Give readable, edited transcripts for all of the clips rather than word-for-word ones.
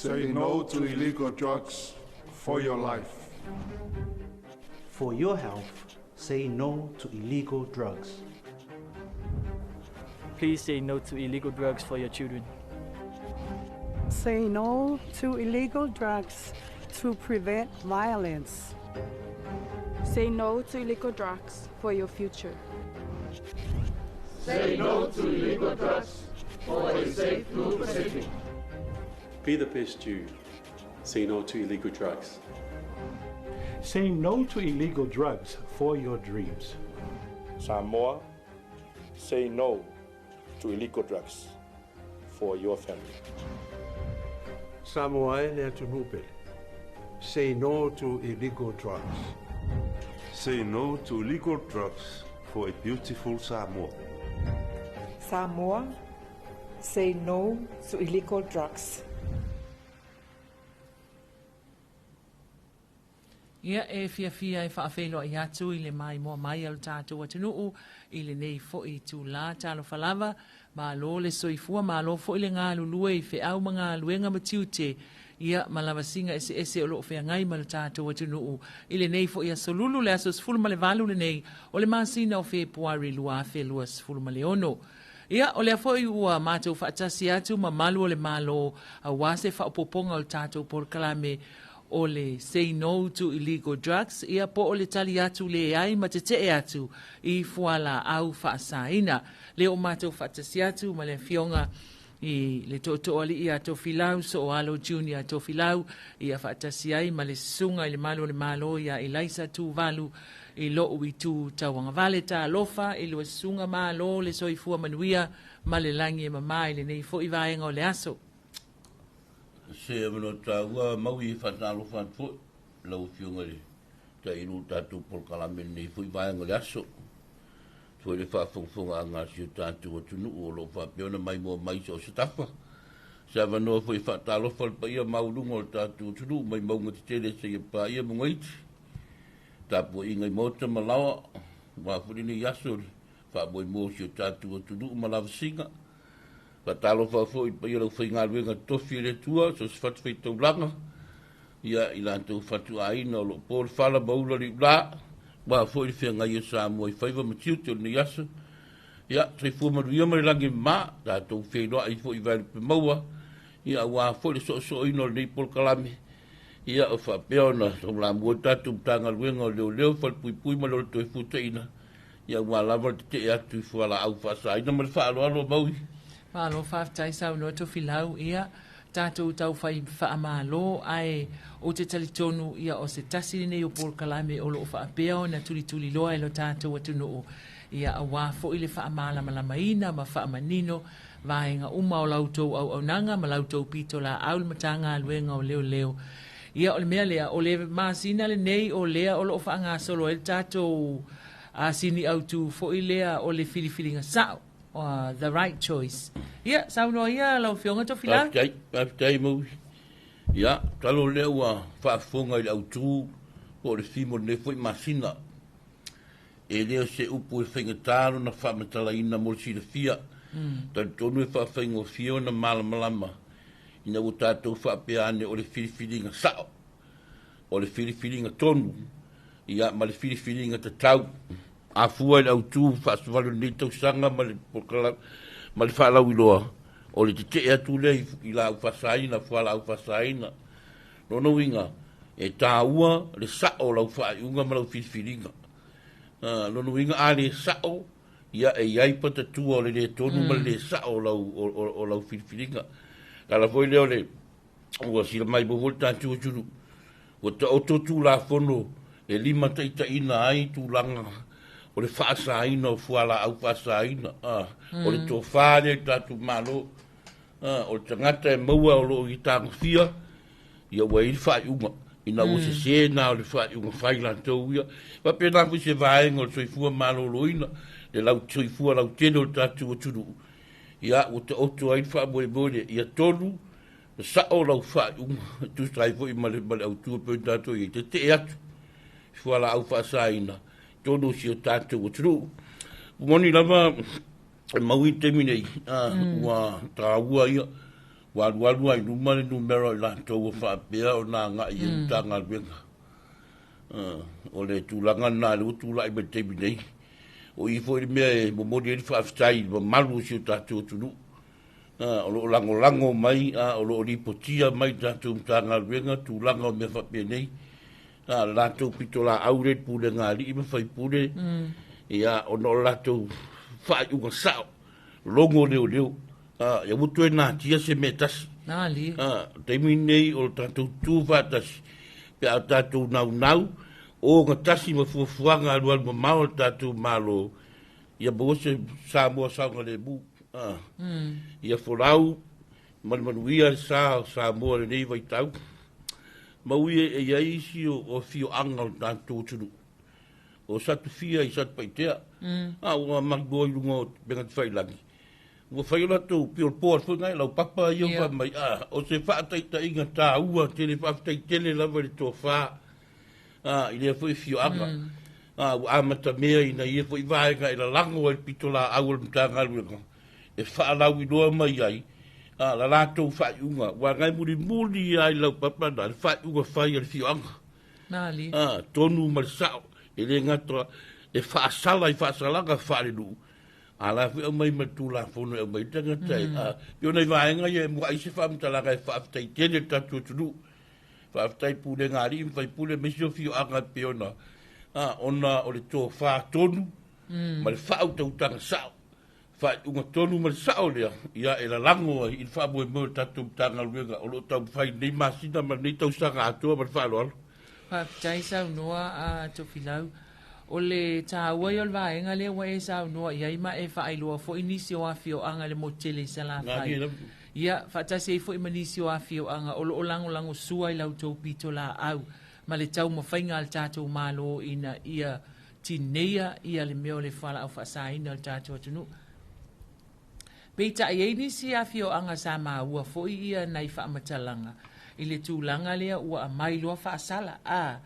Say no to illegal drugs for your life. For your health, say no to illegal drugs. Please say no to illegal drugs for your children. Say no to illegal drugs to prevent violence. Say no to illegal drugs for your future. Say no to illegal drugs for a safe Blue Pacific. Be the best you. Say no to illegal drugs. Say no to illegal drugs for your dreams. Samoa, say no to illegal drugs for your family. Samoa e le atunuu pele. Say no to illegal drugs. Say no to illegal drugs for a beautiful Samoa. Samoa, say no to illegal drugs. Ia, e fiafia e faafeiloai atu i le maimoa mai a lo tatou atunuu i lenei foi itulā. Talofa lava, malo le soifua, malo foi le galulue i feau ma galuega ma tiute, ia, ma lavasiga eseese o lo o feagai ma lo tatou atunuu i lenei foi aso lulu, le aso 18 lenei o le masina o Fepuari 2026. Ia, o lea foi ua matou faatasi atu ma malu o le Malo aua se faaopoopoga o le tatou polokalame o le Say No to Illegal Drugs, ia po o le tali atu leai ma tetee atu i fualaau faasaina. Lea ua matou faatasi atu ma le Afioga i le Tootooalii ia Tofilau Sooalo Junior Tofilau, ia faatasi ai ma le Susuga i le Malu o le Malo ia Elaisa Tuvalu i lou itu tauagavale. Talofa i lua susuga, malo le soifua manuia ma le lagi e mama i lenei foi vaega o le aso. Se avanoa taua Maui e faatalofa atu foi i lau Afioga i le Taiulu o le tatou polokalame i lenei foi vaega o le aso. Foi le faafogafogaaga a si o tatou atunuu o lo o faapea ona maimoa mai so o se tafa. Se avanoa foi e faatalofa i le paia maualuga o le tatou atunuu mai mauga tetele seia paia mauga iti. Tapuaiga i maota ma laoa, aua foi lenei aso i le faamoemoe o si o tatou atunuu ma lavasiga. Faatalofa foi i le paia o le aufaigaluega totofi a le Atua, so o se fatafaitaulaga, ia, i latou fatuaiga o lo o po le fala ma ula le iulā, aua foi le feagai o Samoa i faiva ma tiute o lenei aso. Ia, soifua manuia ma le lagi e mama, tatou feiloai foi i Vaelupe Maua, ia, aua foi le soosooina o lenei polokalame, ia, o faapea ona taulamua le tatou Matagaluega o Leoleo, Falepuipui ma le Ola Toefuataina, Ia aua lava le tetee atu i fualaau faasaina ma le faaaloalo Maui. Malo faafetai saunoa Tofilau, ia tatou tau fai faamalo ae ou te talitonu ia o se tasi lenei o polokalame o lo o faapea ona tulituliloa e lo tatou atunuu ia aua foi le faamalamalamaina ma faamanino vaega uma o la outou auaunaga ma la outou pitolaau i le Matagaluega o Leoleo. Ia o le mea lea, o le masina lenei o lea o lo o faagasolo ai le tatou sini autu foi lea o le filifiliga sao, the right choice. Ia, saunoa ia lau Afioga Tofilau. Faafetai, faafetai Maui. Ia, masalo o lea ua faafofoga i le autu po o le theme o lenei foi masina. E le o se upu e faigata lona faamatalaina mo le silafia. Talitonu e faafaigofie ona malamalama ina ua tatou faapea ane o le filifiliga sao, o le filifiliga tonu, ia ma le filifiliga tatau. A fua i le autu faasavalu o lenei tausaga ma le ma le faalauiloa, o le tetee atu lea i laau faasaina, fualaau faasaina. Lona uiga, e taua le sao o lau faaiuga ma lau filifiliga. Lona uiga, a le sao, ia e i ai patatua o le le tonu ma le le sao o lau, o lau filifiliga. Le ala foi lea o le, ua sila mai foi le tatou atunuu, ua taoto Tulafono e limataitaiina ai tulaga o le faasaina o fualaau faasaina, o le tofa lea i le tatou Malo, o le tagata e maua o lo o ia tagofia, ia ua i ai le faaiuga, ina ua sese na o le faaiuga fai latou ia. E faapena foi se vaega o le soifua maloloina, le lau, soifua lautele o le tatou atunuu, ia ua taoto ai le faamoemoe lea, ia tonu ma sao lau faaiuga, e tusa ai foi ma le, ma le autu e pei ona tatou i ai, tetee atu i fualaau faasaina i totonu o si o tatou atunuu. Moni lava, e mau i le taimi nei, ua taua ia Ua alualu lava i luma le numera o i latou ua faapea ona agai i le Matagaluega. O le tulaga lena lea ua tulai mai i le taimi nei. O i foi le mea e momoli ai le faafetai i le mamalu o si o tatou atunuu, o lo o lagolago mai, a o lo o lipotia mai i le tatou Matagaluega tulaga o mea faapenei. A o le latou pitolaau lea i le pulega a alii ma faipule, ia, ona o le latou faaiuga sao, logo leoleo, ia ua toe natia se mea e tasi. O le taimi lenei o le tatou tutu faatasi pe a tatou naunau, ogatasi ma fuafuaga alualumamao a le tatou Malo, ia maua se Samoa saogalemu. Ia folau ma le manuia le sa o Samoa i lenei vaitau. Maui e i ai isi o afioaga o le tatou atunuu, o Satufia i Satupaitea, a ua maimoa i luga o upega tafailagi, ua fai o latou pei o le board foi lena e laupapa ia fai mai, a o se faataitaiga taua tele, faafetai tele lava i le tofa i lea foi afioaga. Ua amatamea ina ia foi vaega e lalago ai le pitolaau a le Matagaluega e faalauiloa mai ai la latou faaiuga, ua agai mulimuli lava i laupapa na le faaiuga fai a le afioaga. Tonu ma le sao, e le gata e faasala i faasalaga faalenuu, a la foi aumai ma le Tulafono e aumai ai tagata e pei o nai vaega ia e muai se faamatalaga e faafetai tele i le tatou atunuu. Faafetai i pulega a alii ma faipule aemaise o afioaga e pei ona ona o le tofa tonu ma le faautautaga sao, faaiuga tonu ma le sao lea ia e lalago ai i le faamoemoe o le tatou Matagaluega o lo o taumafai i lenei masina ma lenei tausaga atoa ma le faaaloalo. Faafetai saunoa a Tofilau. O le taua ia o le vaega lea ua e saunoa i ai ma e faailoa foi nisi o afioaga i le motu tele i Salafai. Ia, faatasi ai foi ma nisi o afioaga o lo o lagolagosua i la outou pitolaau ma le taumafaiga a le tatou Malo ina ia tineia ia le mea o le fualaau faasaina o le tatou atunuu. Peitai, e i ai nisi afioaga sa maua foi ia nai faamatalaga i le tulaga lea ua aumai loa faasala, a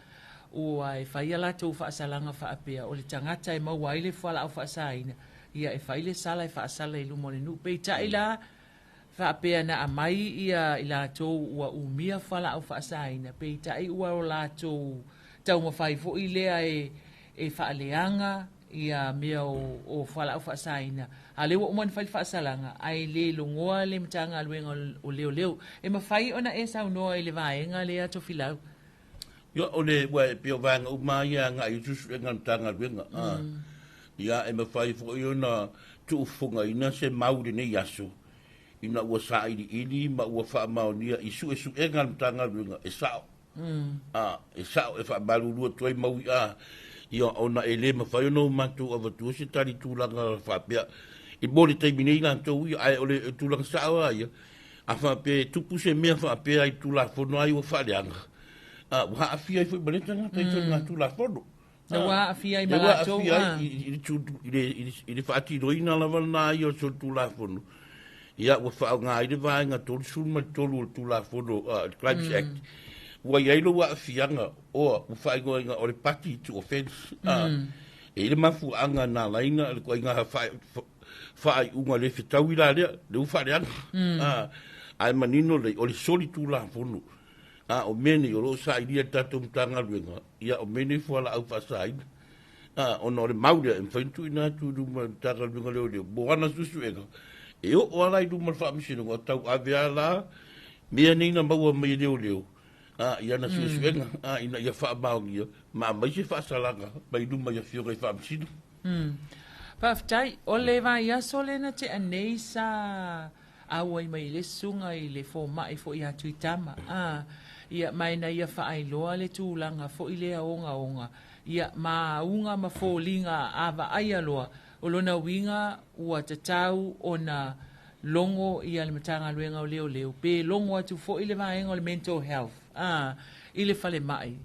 ua e fai a latou faasalaga faapea o le tagata e maua ai le fualaau faasaina, ia e fai le sala e faasala i luma o le nuu. Peitai la, faapea na aumai ia i latou ua umia fualaau faasaina, peitai ua o latou taumafai foi lea e faaleaga ia mea o fualaau faasaina, a lea ua uma ona fai le faasalaga, ae le logoa le Matagaluega o Leoleo. E mafai ona e saunoa i le vaega lea, Tofilau? Ia, o le, ua e pei o vaega uma lava ia e agai i ai suesuega a le Matagaluega. Ia, e mafai foi ona tuufofogaina se mau i lenei aso, ina ua sailiili ma ua faamaonia i suesuega a le Matagaluega e sao. E sao e faamalulu atu ai mau ia, ia ona e le mafai ona o matou avatua se tali tulaga faapea i mo le taimi nei latou ia, ae o le tulaga sao lava ia, a faapea e tupu se mea faapea i Tulafono lava ia ua faaleaga, ua aafia ai foi ma lea tagata i soligatulafono. Ua aafia ai ma latou. Ua aafia ai i le faatinoina lava lena ia o le solitulafono. Ia, ua faaaoga ai le vaega 33 o le Tulafono, le Crimes Act, ua i ai lou aafiaga oa ua faaigoaina o le party to offence. E i ai le mafuaaga na ala ai na le ituaiga faaiuga le fetaui la lea, lea ua faaleaga. Ae manino lelei, o le solitulafono. A o mea nei o lo o sailia e le tatou Matagaluega, ia o mea nei fualaau faasaina. A, ona o le mau lea e mafai ona tuuina atu i luma o le Matagaluega o Leoleo mo ana suesuega, e oo lava la i luma o le Faamasinoga, o tauave lava la mea nei na maua mai e leoleo a, i ana suesuega, a, ina ia faamaonia ma aumai se faasalaga mai luma i Afioga i Faamasino. Faafetai. O le vaiaso lea na tea nei sa auai mai ai le susuga i le fomai foi ia Tuitama, a, ia, ma ina ia faailoa le tulaga foi lea ogaoga, ia, ma auga ma foliga a vaaia loa, o lona uiga ua tatau ona logo ia le Matagaluega o Leoleo, pe logo atu foi le vaega o le Mental Health, a, i le falemai,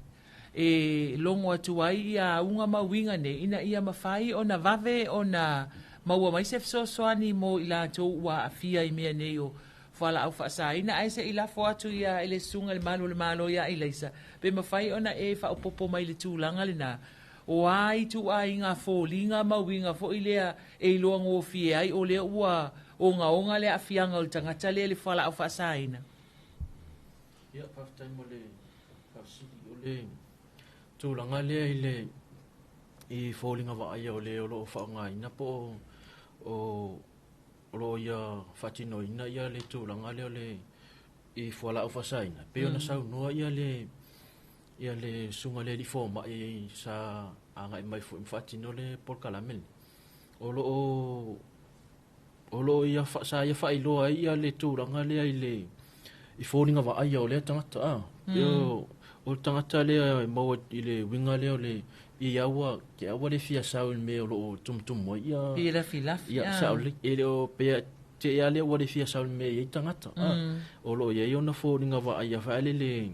e logo atu ai ia auga ma uiga nei ina ia mafai ona vave ona maua mai se fesoasoani mo i latou ua aafia i mea nei o fualaau faasaina. Ae se i lafo atu ia i le Susuga i le Malu o le Malo ia Ilaisa, pe mafai ona e faaopoopo mai i le tulaga lena, o a ituaiga foliga ma uiga foi lea e iloa gofie ai o lea ua ogaoga le aafiaga o le tagata lea i le fualaau faasaina? Ia, faafetai mo le faafesili. O le tulaga lea i le i foliga vaaia o le o lo o faaaogaina po o o lo o ia faatinoina ia le tulaga lea o le i fualaau faasaina, pei ona saunoa ia le ia le susuga i le alii fomai sa agai mai foi ma faatino le polokalame lenei. O lo o o lo o ia sa ia faailoa ai ia le tulaga lea i le i foliga vaaia o lea tagata a. O le tagata lea e maua i le uiga lea o le ia ua ke ua le fia sau i le mea o lo o tumutumu ai ia Pe lafilafi. Ia sao lelei. E le o pe te ia lea ua le fia sau i le mea e i ai tagata a. O lo o i ai ona foliga vaaia faalele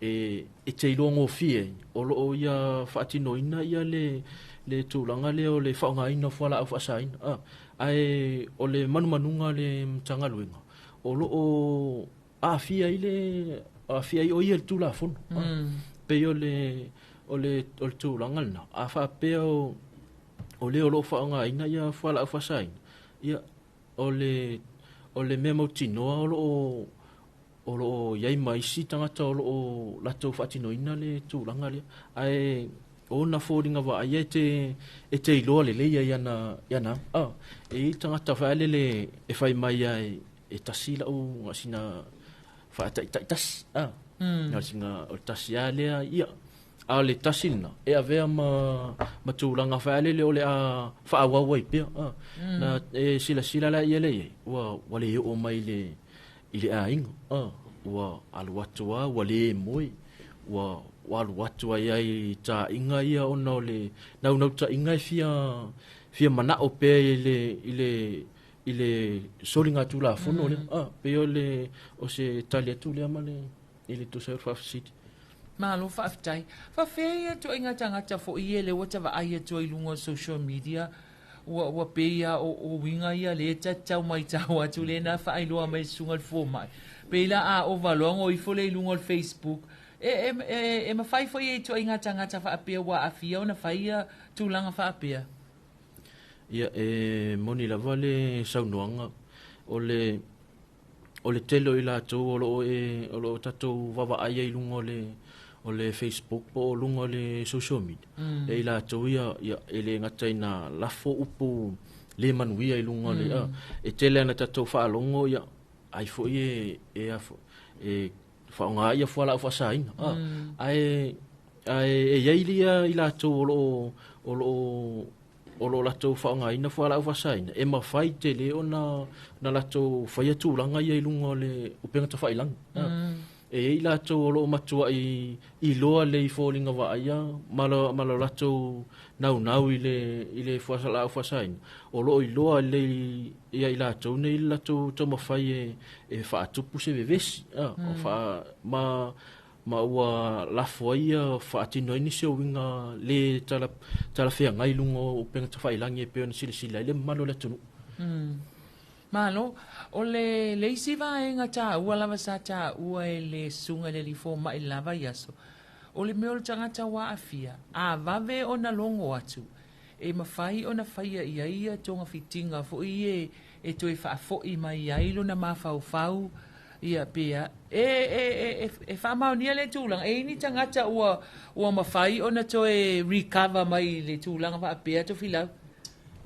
e te iloa gofie ai, o lo o ia faatinoina ia le le tulaga lea o le faaaogaina o fualaau faasaina. A, ae o le manumanuga a le Matagaluega, o lo o aafia ai le aafia ai o ia i le Tulafono. A, pei o le o le o le tulaga lena. A faapea o o le o lo o faaaogaina ia fualaau faasaina, ia o le o le mea mautinoa o lo o o lo o i ai ma isi tagata o lo o latou faatinoina le tulaga lea. Ae o ona foliga vaaia e te, e te iloa lelei ai ana, i ana ah, e i ai tagata faalele e fai mai ai e tasi lau sina faataitai tasi. Ah, mm. sina, o le tasi lava lea, ia. A o le tasi lena, e avea ma, ma tulaga faalele o le a faaauau ai pea. Ah, mm. Na e silasila la ia le i ai, ua, ua le oo mai le, i le aiga, a, ua alu atu a, ua le moe, ua, ua alu atu ai ai i taaiga ia ona o le naunautaiga e fia, fia manao pea i le, i le, i le soligatulafono lea. A, pei o le, o se tali atu lea ma le, i le tusa ai o le faafesili. Malo faafetai. Faafefea ia ituaiga tagata foi ia lea ua ta vaai atu ai i luga o social media, ua, ua pei lava o, o uiga ia lea ta te tau maitau atu lea na faailoa mai e le susuga i le fomai. Pei la a ova loa ona o ifo lea i luga o le Facebook, e, e, e, e mafai foi e ituaiga tagata faapea ua aafia ona fai ia tulaga faapea? Ia, e moni lava le saunoaga, o le, o le tele o i latou o lo o e, o lo o tatou vaavaai ai i luga o le, o le Facebook po o luga o le social media. E i latou ia, ia e le gata ina lafo upu le manuia i luga o le, e tele ana tatou faalogo ia, ai foi e, e, e faaaoga ia fualaau faasaina. Ae, ae e i ai ia i latou o lo o, o lo o o lo o latou faaaogaina fualaau faasaina, e mafai tele ona na latou faia tulaga ia i luga o le upega tafailagi. E i ai latou o lo o matuai iloa lelei i foliga vaaia ma lo, ma lo latou naunau i le, i le fualaau faasaina, o lo o iloa lelei ia i latou nei le latou taumafai e, e faatupu se vevesi, o faa, ma ma ua lafo ai ia faatino ai nisi o uiga le tala, talafeagai i luga o upega tafailagi e pei ona silasila ai le mamalu o le atunuu. Malo. O le, le isi vaega taua lava sa taua e le Susuga i le Alii Fomai i le la vaiaso, o le mea o le tagata ua aafia, a vave ona logo atu, e mafai ona faia i ai ia togafitiga foi e, e toe faafoi mai ai lona mafaufau, ia pe a. E, e, e, e, e faamaonia lea tulaga, e i ai ni tagata ua, ua mafai ona toe recover mai le tulaga faapea, Tofilau?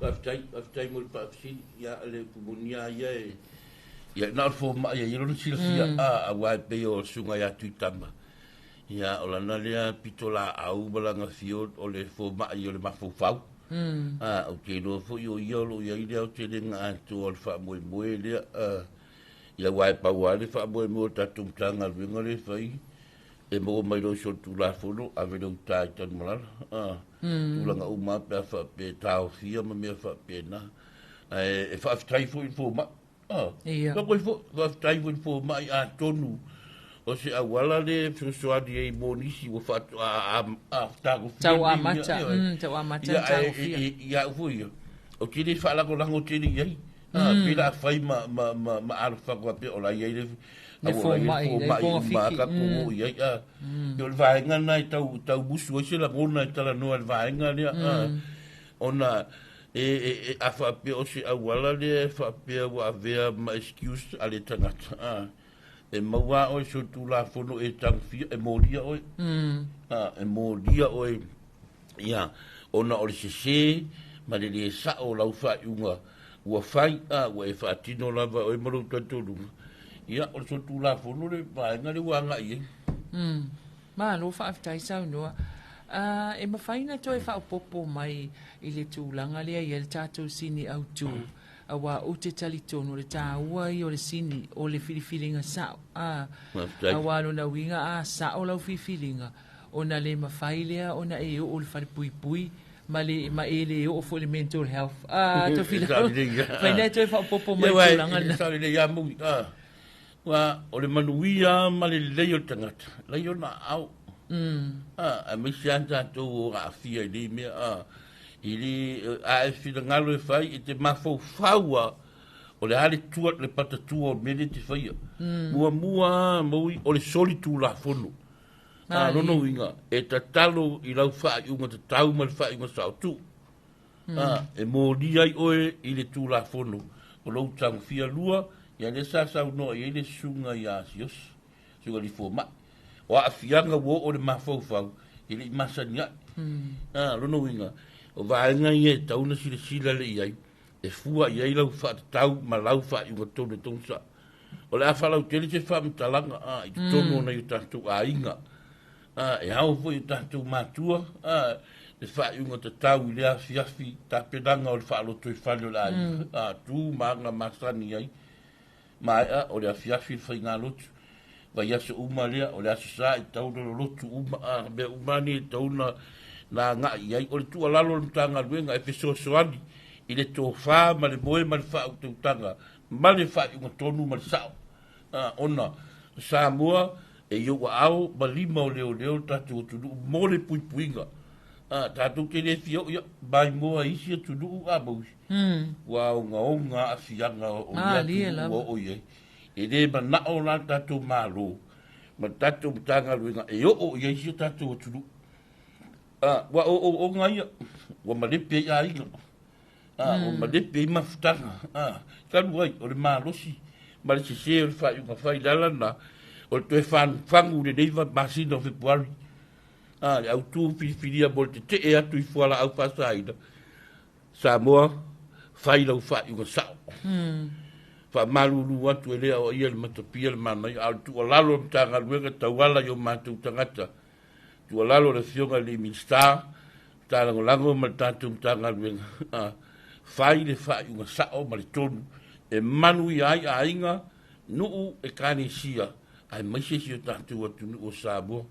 Faafetai, faafetai mo le faafesili. Ia, le upu moni lava ia e, ia, na o le fomai e i ai lona silafia, a, aua e pei o le susuga ia Tuitama, ia, o lana lea pitolaau ma lana fio o le fomai o le mafaufau. A, ou te iloa foi o ia o lo o i ai le aotelega atoa o le faamoemoe lea, a, ia, aua e pau lava le faamoemoe o le tatou Matagaluega lea e fai, e maua mai loa i solitulafono, ave le uta i Tanumalala, a, tulaga uma lava pe a faapea e taofia ma mea faapena. Ae e faafetai foi i le fomai. A, Ia. Foi, faafetai foi i le fomai, atonu o se auala lea e fesoasoani ai mo nisi ua faatoa tagofia Tau lenei mea, amata, ioe. tau amata Ia, ona ae tagofia. ia au foi ia, ou te le faalagolago tele i ai. Pe la fai ma ma ma ma alofa faapea o la e i ai le Le au o la e i ai le fomai, le fomai uma a tatou o i ai. O le vaega lena e tau tau musu ai se lagona e talanoa i le vaega lea, ona E, e, e a faapea o se auala lea e faapea ua avea ma excuse a le tagata, a, e maua lava oe i solitulafono e tagofia, e molia oe. A, e molia oe, ia, ona o le sesē ma le lē sa'o o lau faaiuga ua fai, a, ua e faatino lava e oe ma lou talitonuga, ia, o le solitulafono le vaega lea ua agai i ai. Malo faafetai saunoa. A, e mafai ona toe faaopoopo mai i le tulaga lea i ai le tatou sini autu, aua ou te talitonu o le taua ia o le sini o le filifiliga sao. A, aua lona uiga a sao lau filifiliga, ona le mafai lea ona e oo i le falepuipui ma le ma e le oo foi i le mental health. A, Tofilau, mafai ona e toe faaopoopo mai i le tulaga lena. E sao lelei lava Maui. A, Aua o le manuia ma le lelei o le tagata, la i ona aao. A, aemaise lava tatou o aafia i nei mea, a, i le, a e finagalo e fai, e te mafaufau lava, o le a le tua, le patatua o le mea lea e te faia. Muamua lava Maui, o le solitulafono. A, lona uiga, e tatalo i lau faaiuga tatau ma le faaiuga saotu. A, e molia ai oe i le Tulafono o lou tagofia lua, ia lea sa saunoa i ai le susuga ia Siaosi, susuga i le fomai. O aafiaga ua oo i le mafaufau, e le i masani ai. A, lona uiga, o vaega ia e tatau ona silasila lelei i ai, e fua i ai lau faatatau ma lau faaiuga tonu e tatau ona sao. O le a faalautele se faamatalaga a, i totonu o nai o tatou aiga. A, e ao foi i o tatou matua, a, le faaiuga tatau i lea afiafi, tapenaga o le faalotoifale o le aiga, a, tu ma aga masani ai. Maea o le afiafi le faigalotu. Vaiaso uma lea, o le Aso Sa e tatau ona lolotu uma, a, mea uma lava nei e tatau ona na agai i ai. O le tuualalo a le Matagaluega e fesoasoani i le tofa ma le moe ma le faautautaga ma le faaiuga tonu ma le sao, a, ona o Samoa e i ou aao ma lima o leoleo le tatou atunuu mo le puipuiga. A, tatou te le fia oo ia maimoa i isi atunuu a maui. Ua ogaoga aafiaga o ia atunuu ua oo i ai. E le manao la le tatou Malo ma le tatou Matagaluega e oo i ai si o tatou atunuu. A, ua ogaoga ia, ua malepe ai aiga. A, ua malepe ai mafutaga. A, talu ai, o le malosi ma le sesē o le faaiuga fai, le ala lena o le toe fagufagu i lenei masina o Fepuari. A, le autu filifilia mo le tetee atu i fualaau faasaina, Samoa, fai lau faaiuga sao. Faamalulu atu e le aoaia le matapia le manaia, a o le tuualalo a le Matagaluega e tauala i o matou tagata, tuualalo a le Afioga i le Minisita, Lagolago ma le tatou Matagaluega, a, fai le faaiuga sao ma le tonu e manuia ai aiga, nuu, ekalesia, aemaise si o tatou atunuu o Samoa.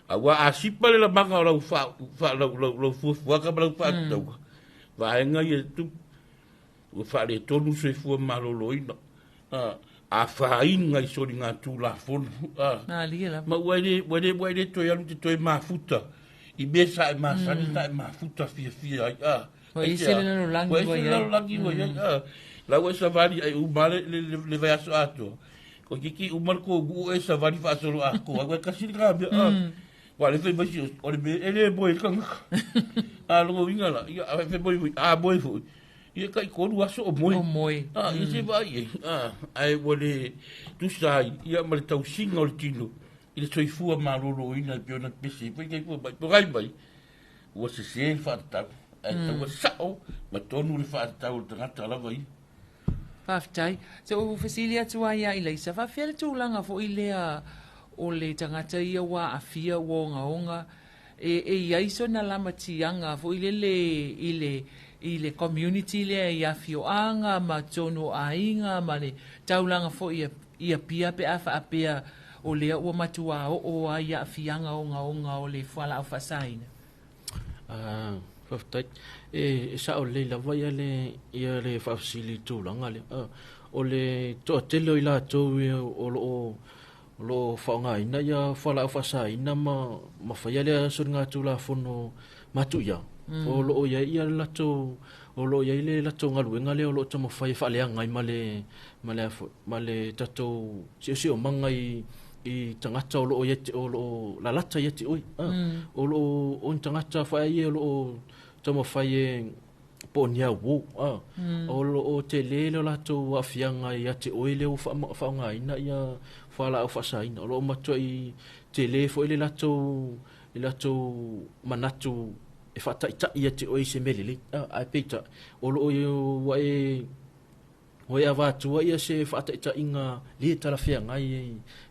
Aua a sipa le lamaga o lau fa, fa, lau, lau, lau fuafuaga ma lau faatatauga, vaega ia e tupu, ua faaletonu le soifua maloloina, a, afaina i soligatulafono, a, Malie lava. ma ua le, ua le, ua e le toe alu te toe mafuta i mea sa e masani sa e mafuta fiafia ai, a. Ua ese le lalolagi ua ese le lalolagi ua i ai, a. La ua e savali ai uma le, le, le, le vaiaso atoa. Ko kiki uma le kō e savali faasolo atoa, ua e kasi le mea, a. Ua le fai mai si o le mea e le moe le tagata. A logo uiga la, ia, a fai mai foi, a moe foi. Ia tai tolu aso o moe. O moe. A, ia se vaai i ai. A, ae ua le tusa ai, ia ma le tausiga o le tino i le soifua maloloina e pei ona pese ai foi kai mai. Pogai mai, ua sese le faatatau, ae taua sao ma tonu le faatatau o le tagata lava ia. Faafetai. Se ou fesili atu ai ia Ilaisa, faafefea le tulaga foi lea o le tagata ia ua aafia, ua ogaoga, e, e i ai sona lamatiaga foi lele i le, i le community lea i afioaga ma totonu o aiga ma le taulaga foi i Apia pe a faapea o lea ua matuā oo ai aafiaga ogaoga o le fualaau faasaina? Faafetai. E sao lelei lava ia le ia le faafesili i tulaga lea. O le toatele o i latou ia o lo o o lo o faaaogaina ia fualaau faasaina ma ma faia lea soligatulafono matuia, o lo o i ai ia le latou o lo o i ai le latou galuega lea o lo o taumafai e faaleaga ai ma le ma le a foi ma le tatou siosiomaga i i tagata o lo o ia te, o lo o lalata ia te oe. O lo o, o ni tagata foi ia o lo o taumafai e po o ni auō. O loo tele le latou aafiaga ia te oe lea ua faaaogaina ia fualaau faasaina. O loo matuai tele foi le latou le latou manatu e faataitai ia te oe i se mea lelei. Ae peitai o loo ua e ua e avatua ia se faataitaiga le talafeagai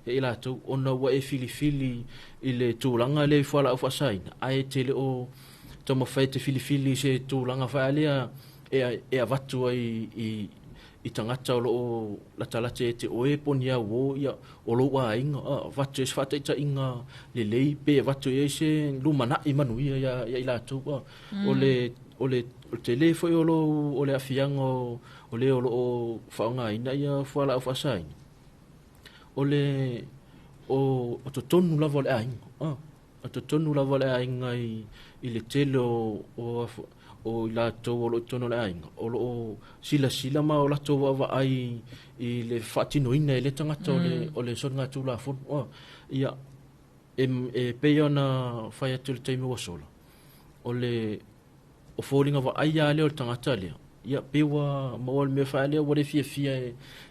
ia i latou, ona ua e filifili i le tulaga lea i fualaau faasaina, ae te le o taumafai e te filifili i se tulaga faaalea e avatu ai i tagata o loo latalata ia te oe po o ni auō ia o lou aiga, avatu ai se faataitaiga lelei pe avatu ai se lumanai manuia ia i latou. O le tele foi o lou o le aafiaga o le o loo faaaogaina ia fualaau faasaina, o le o totonu lava o le aiga, o totonu lava o le aiga i le tele o i latou o loo i totonu o le aiga o loo silasila ma o latou vaavaai i le faatinoina e le tagata o le soligatulafono. Ia e pei ona fai atu i le taimi ua sola, o le o foliga vaaia lea o le tagata lea, ia pe ua maua le mea faalea ua le fiafia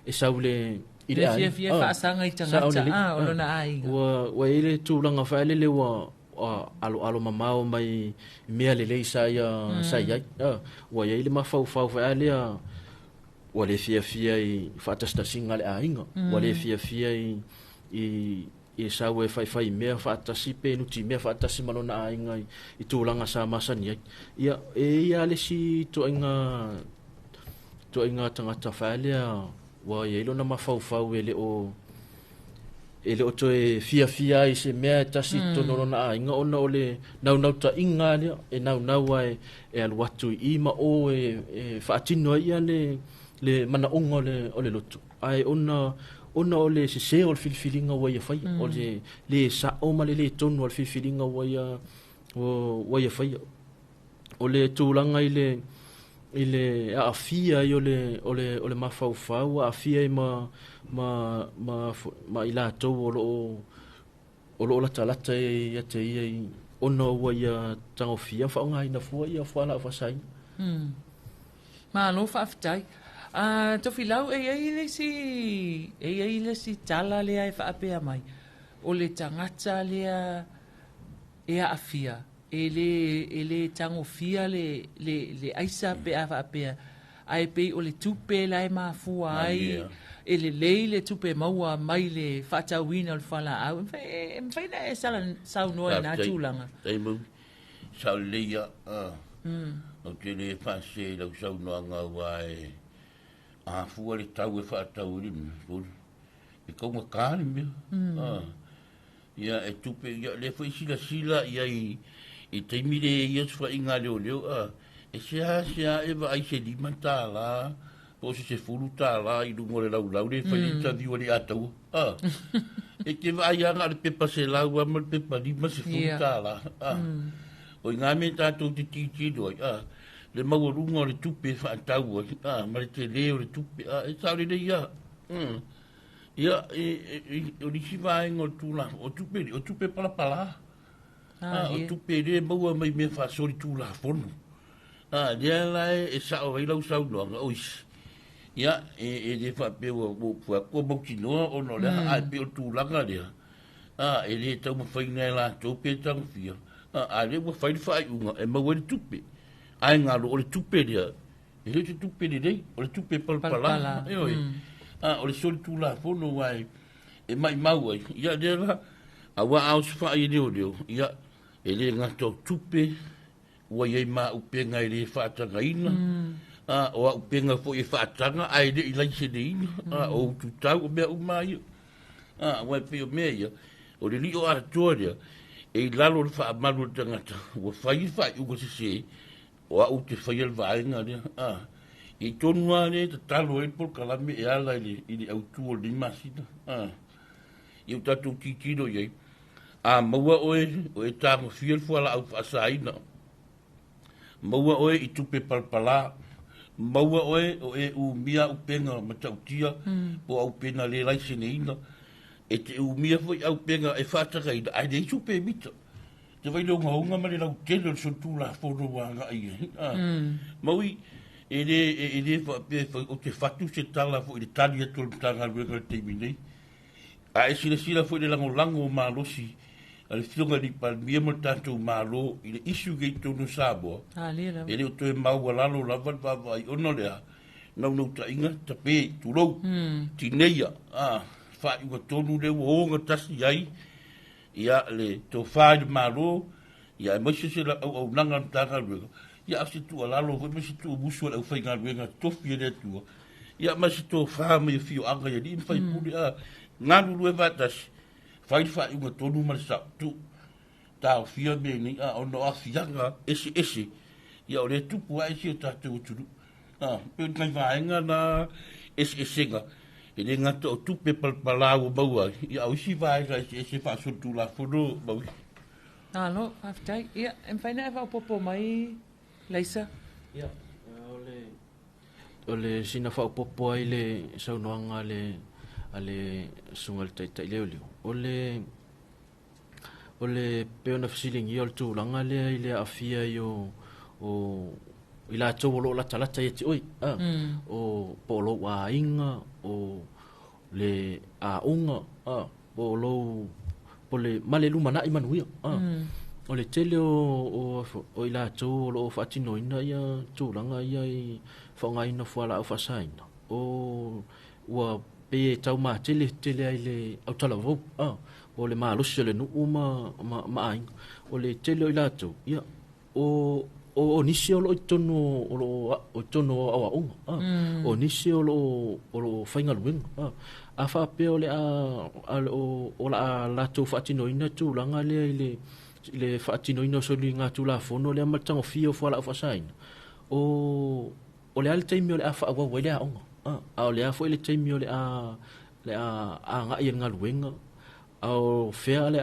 e sau le i le aiga. Fiafia faasaga i tagata o lona aiga. Ua i le tulaga faalele ua aloalo mamao mai mea lelei sa ia sa i ai. Ua i ai le mafaufau faalea ua le fiafia i faatasitasiga le aiga, ua le fiafia i sau e faifai mea faatasi pe nuti mea faatasi ma lona aiga i tulaga sa masani ai. Ia e ia le si toaiga tagata faalea ua i ai lona mafaufau e le o toe fiafia ai se mea e tasi i totonu o lona aiga, ona o le naunauta-iga lea e naunau ai e alu atu i ma o e faatino ai ia le manaoga o le loto. Ae ona o le sese o le filifiliga ua ia faia, o le le sao ma le le tonu o le filifiliga ua ia faia. O le tulaga i le aafia ai o le mafaufau, aafia ai ma i latou o loo latalata ia te ia ona ua ia tagofia faaaogaina fua ia fualaau faasaina. Malo faafetai. Tofilau, e iai le isi tala lea e faapea mai, o le tagata lea e aafia, e le tagofia le aisa pe a faapea, ae pei o le tupe la e mafua ai, e lelei le tupe maua mai le faatauina o le fualaau. E mafai na e saunoa i nā tulaga. Tai mau, sao lelei ia. O te le faasese i lau saunoaga ua e afua le tau e faatau i le mea, e kaugata le mea. Ia e tupe, ia le foi silasila ia i taimi le ia sufaiga leoleo, e sea e vaai se $5 po o se $10 i luga o le laulau le fai le taviu ali ataua. E te vaai anga le pepa $100 ma le pepa $50. O i ngā mea tātou te titilo ai, le maualuga o le tupe e faatau ai, ma le tele o le tupe, e sao lelei ia. Ia, o nisi vaega o le tulaga, o tupe, o tupe palapala. O tupe le maua mai mea faasoli tulafono. Lea la e sao ai lau saunoaga, o isi. Ia, e le faapea ua ua mautinoa ona o le ae pei o le tulaga lea. E le taumafaina e latou pe tagofia. A lea ua fai le faaiuga e maua ai le tupe. Ae galo o le tupe lea, e le o se tupe lelei, o le tupe palapala. E oi. O le soli tulafono ua e maimau ai. Ia lea la, aua a o se faai e leoleo, ia, e le gata o tupe, ua iai maaupenga e le faatagaina, o aupenga foi e faataga ae le i laiseneina, o ututau o mea uma ia. Ua e pei o mea ia, o le lio atoa lea, e i lalo o le faamalu o le tagata, ua fai le faaiuga sese, o au te faia le vaega lea. I tonu lava lea e tatalo ai le polokalame e ala i le autu o lenei masina. I o tatou titilo i ai, a maua oe, o e tagofia le fualaau faasaina, maua oe i tupe palapala, maua oe o e umia aupenga matautia, po aupenga le laiseneina, e te umia foi aupenga e faatagaina, ae leai supe mita. te vai le ogaoga ma le lautele o le solitulafono ua agai i ai. A, maui, e le, e, e le faapea e fai, ou te fatu se tala foi i le tali atu a le Matagaluega i le taimi nei. A e silasila foi i le lagolago malosi a le Afioga i le Palemia ma le tatou Malo i le issue nei i totonu o Samoa, e le o toe maualalo lava le vaavaai ona o le a? Naunautaiga, tape, tulou, tineia, a, faaiuga tonu lea ua ogatasi ai ia le tofa i le Malo, ia aemaise se auaunaga a le Matagaluega, ia a o se tuualalo foi ma se tuumusu a le aufaigaluega totofi e le Atua, ia ma se tofa mai afioaga i alii ma faipule, a galulue faatasi, fai le faaiuga tonu ma le sao, tuu taofia mea nei, a ona o aafiaga eseese, ia o lea e tupu ae si o tatou atunuu. A, pei o nai vaega na eseesega, e le gata o tupe palapala ua maua ai, ia a o isi vaega eseese faasolitulafono Maui. Malo, faafetai. Ia, e mafai ona e faaopoopo mai, Laisa? Ia, o le sina faaopoopo ai le saunoaga a le susuga i le Taitai Leoleo, o le pei ona fesiligia o le tulaga lea i le aafia ai o i latou o lo o latalata ia te oe, o po o lou aiga, o le aoga, po o lou po le ma le lumanai manuia. O le tele o i latou o lo o faatinoina ia tulaga ia i faaaogaina o fualaau faasaina, o ua pei e taumatele tele ai le autalavou, o le malosi o le nuu ma aiga. O le tele o i latou, ia, o nisi o lo o i totonu o lo o totonu o aoaoga, o nisi o lo o faigaluega. A faapea o le a o la a latou faatinoina tulaga lea i le faatinoina o soligatulafono lea ma le tagofia o fualaau faasaina, o le a le taimi o le a faaauau ai le aoga, a o le a foi le taimi o le a agai i le galuega, a o fea le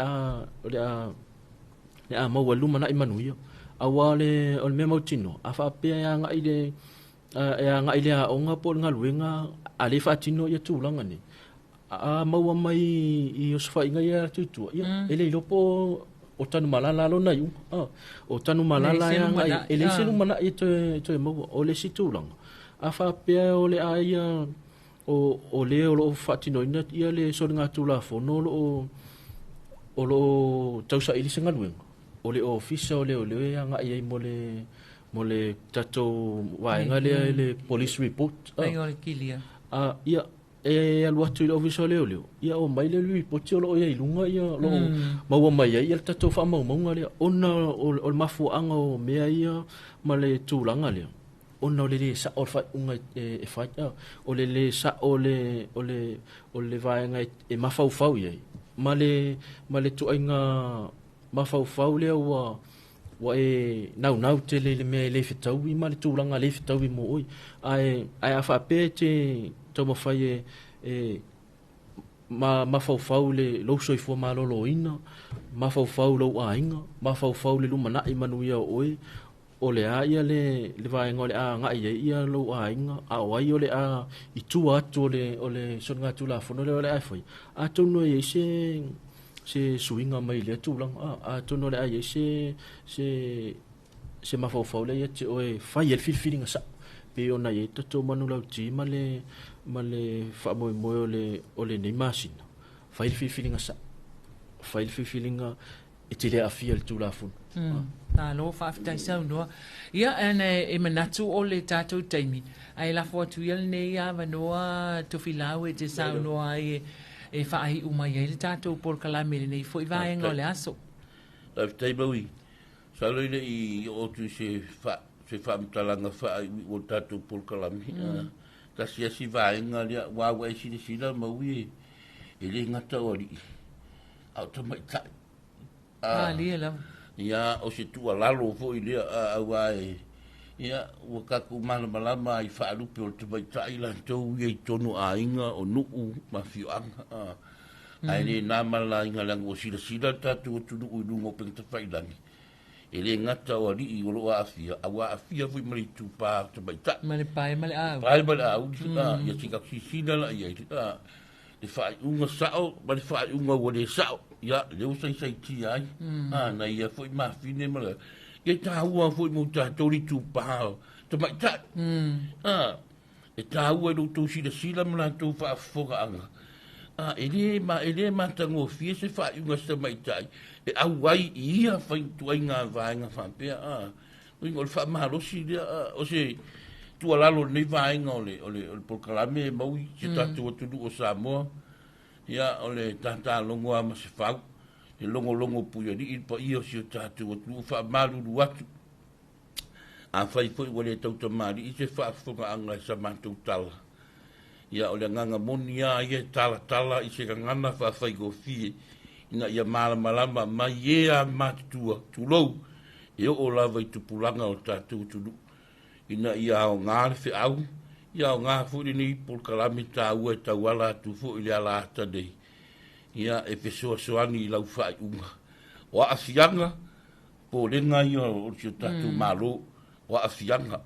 a maua lumanai manuia. Aua o le mea mautinoa, a faapea e agai le aoga po o le galuega, a le faatino ia tulaga nei, a maua mai i osofaiga ia atu i tua, ia, e le iloa po o Tanumalala lona iuga. O Tanumalala e agai, e leai se lumanai e toe maua. O le isi tulaga, a faapea o le a ia o le o lo o faatinoina ia le soligatulafono o lo o tausaili se galuega, o le ofisa o leoleo e agai ai mo le tatou vaega lea i le police report. Ia, e alu atu i le ofisa o leoleo, ia o mai le report o lo o i ai luga, ia o lo o maua mai ai ia le tatou faamaumauga lea, ona o le mafuaaga o mea ia ma le tulaga lea, ona o le le sao o le faaiuga e fai, o le le sao o le vaega e mafaufau i ai, ma le tuaiga mafaufau lea ua e naunau tele i le mea e le fetaui ma le tulaga le fetaui mo oe. Ae a faapea e te taumafai e mafaufau le lou soifua maloloina, mafaufau lou aiga, mafaufau le lumanai manuia o oe, o le a ia le vaega o le a agai ai ia lou aiga, a o ai o le a i tua atu o le soligatulafono lea o le a e fai, atonu e i ai se suiga mai lea tulaga, atonu o le a i ai se mafaufau lea ia te oe fai ai le filifiliga sao, pei ona i ai tatou manulauti ma le faamoemoe o lenei masina, fai le filifiliga sao, fai le filifiliga e te le aafia le Tulafono. Malo, faafetai saunoa. Ia, ana e manatu o le tatou taimi, ae lafo atu ia lenei avanoa Tofilau e te saunoa ai e faaiu mai ai le tatou polokalame lenei foi vaega o le aso. Faafetai Maui. Salo i le i oo atu i se faamatalaga faaiuiu o le tatou polokalame. Tasi asi vaega lea, ua ua e silasila Maui e le gata o alii, a o tamaitai. Malie lava. Ia, o se tuualalo foi lea, aua e, ia, ua tatou malamalama i faalupe o le tamaitai latou ia i totonu o aiga, o nuu ma afioaga. Ae le na ma le laina leaga ua silasila le tatou atunuu i luga o upegatafailagi, e le gata o alii o lo o aafia, a ua aafia foi ma le itupa o tamaitai. Ma le pae ma le auli. Pae ma le auli, ia se tatou silasila la i ai. le faaiuga sao ma le faaiuga ua le sao. Ia, lea ua saisaitia ai. Na ia foi mafine ma le ia taua foi mo tatou le itupa o tamaitai. E taua i lo outou silasila ma latou faafofogaaga. E le ma e le matagofie se faaiuga a se tamaitai e auai i ia ituaiga vaega faapea. Uiga o le faamalosi lea, o se tuualalo i lenei vaega o le polokalame e maui si o tatou atunuu o Samoa. Ia, o le tatalogo lava ma se fau, e logologo puialii le paia o si o tatou atunuu, faamalulu atu. Afai foi ua le tautamalii se faafofogaaga i sa matou tala, ia o le agaga moni lava ia e talatala i se gagana faafaigofie ina ia malamalama mai e a matutua, tulou, e oo lava i tupulaga o le tatou atunuu, ina ia aoga le feau, ia aoga foi lenei polokalame taua e tauala atu foi i le alaata nei, ia e fesoasoani i lau faaiuga. O aafiaga, popolega ia o si o tatou Malo, o aafiaga,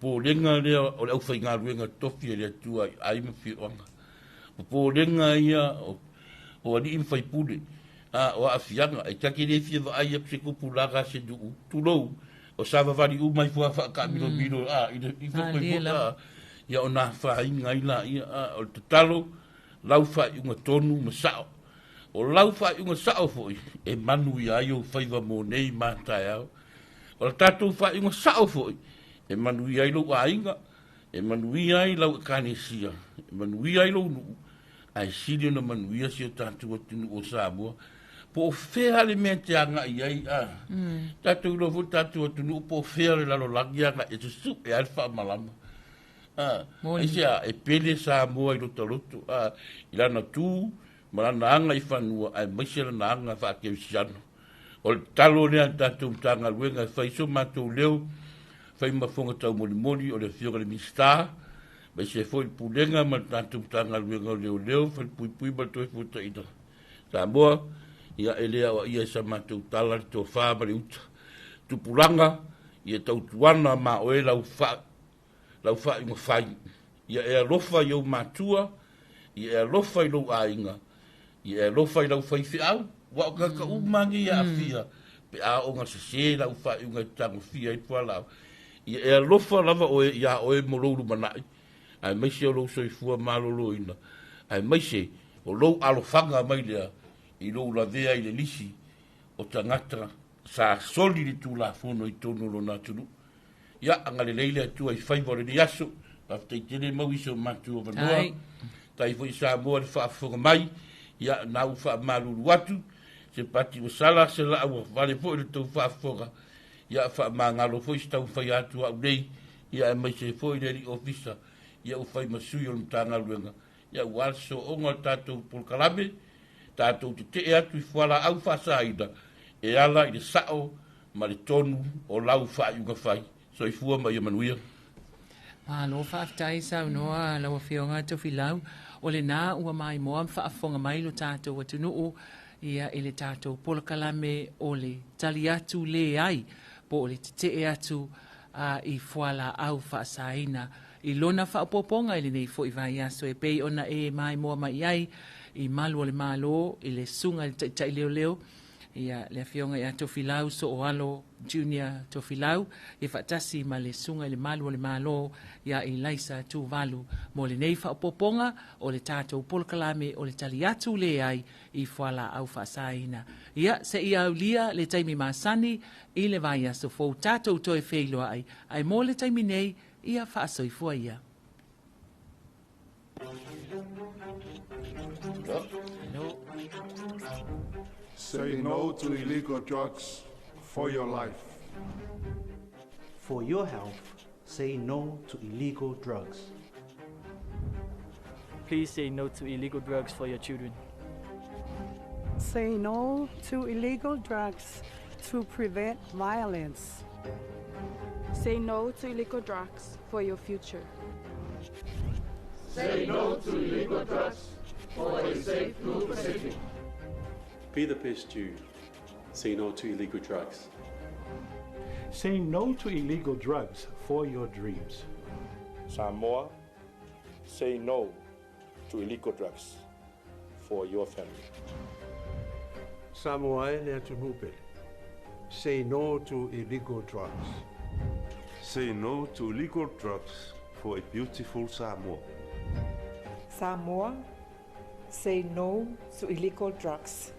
popolega lea o le aufaigaluega totofi e le Atua i ai ma fioaga. Popolega ia o alii ma faipule, o aafiaga, e ta te le fia vaai atu se tupulaga se nuu, tulou, o savavali uma ifo a faataamilomilo i le ifo Malie lava. Ia ona afaina ai laia. O le tatalo, lau faaiuga tonu ma sao. O lau faaiuga sao foi e manuia ai ou faiva mo nei ma taeao. O le tatou faaiuga sao foi e manuia ai lou aiga, e manuia ai lau ekalesia, e manuia ai lou nuu, ae sili ona manuia si o tatou atunuu o Samoa. Po o fea le mea e te agai ai, tatou iloa foi le tatou atunuu po o fea le lalolagi agai e susu'e ai le faamalama. Aisea e pele Samoa i lota loto, i lana tu ma lana aga i fanua aemaise lana aga faakerisiano. O le tatalo lea a le tatou Matagaluega e fai so matou leo, fai ma fofoga taumolimoli o le Afioga i le Minisita, aemaise foi le Pulega ma le tatou Matagaluega o Leoleo, Falepuipui ma le Toefuataiga Samoa. Ia e le aoaia i sa matou tala le tofa ma le uta. Tupulaga, ia tautuana ma oe lau faaiuga fai. Ia e alofa i ou matua, ia e alofa i lou aiga, ia e alofa i lau faifeau, ua o tagata uma nei e aafia, pe a oo ina sese lau faaiuga e tagofia ai le fualaau. Ia e alofa lava oe iā oe mo lou lumanai, aemaise o lou soifua maloloina, aemaise o lou alofaga mai lea i lou lavea i le lisi o tagata sa soli le Tulafono i totonu o lona atunuu. Ia, agalelei le Atua i faiva o lenei aso. Faafetai tele mau i si o matou avanoa. Tai foi Samoa le faafofoga mai. Ia, na ua faamalulu atu, se pati ua sala, se laa ua vale foi le tou faafofoga. Ia, faamagalo foi se taumafai atu au nei, ia aemaise foi le alii ofisa, ia ua fai ma sui o le Matagaluega. Ia, ua le sosooga o le tatou polokalame, tatou tetee atu i fualaau faasaina e ala i le sao ma le tonu o lau faaiuga fai. Soifua ma ia manuia. Malo faafetai saunoa lau Afioga Tofilau. O lena ua maimoa ma faafofoga mai lo tatou atunuu ia i le tatou polokalame o le tali atu le ai po o le tetee atu i fualaau faasaina i lona faaopoopoga i lenei foi vaiaso e pei ona e maimoa mai ai i malu o le Malo i le susuga i le Taitai Leoleo ia le Afioga ia Tofilau Sooalo Junior Tofilau ia faatasi ma le susuga i le Malu o le Malo ia Elaisa Tuvalu mo lenei faaopoopoga o le tatou polokalame o le tali atu le ai i fualaau faasaina. Ia seia aulia le taimi masani i le vaiaso fou tatou toe feiloai ai mo le taimi nei ia faasoifua ia. Say no to illegal drugs for your life. For your health, say no to illegal drugs. Please say no to illegal drugs for your children. Say no to illegal drugs to prevent violence. Say no to illegal drugs for your future. Say no to illegal drugs for a safe Blue Pacific. Be the best you. Say no to illegal drugs. Say no to illegal drugs for your dreams. Samoa, say no to illegal drugs for your family. Samoa e le atunuu pele. Say no to illegal drugs. Say no to illegal drugs for a beautiful Samoa. Samoa, say no to illegal drugs.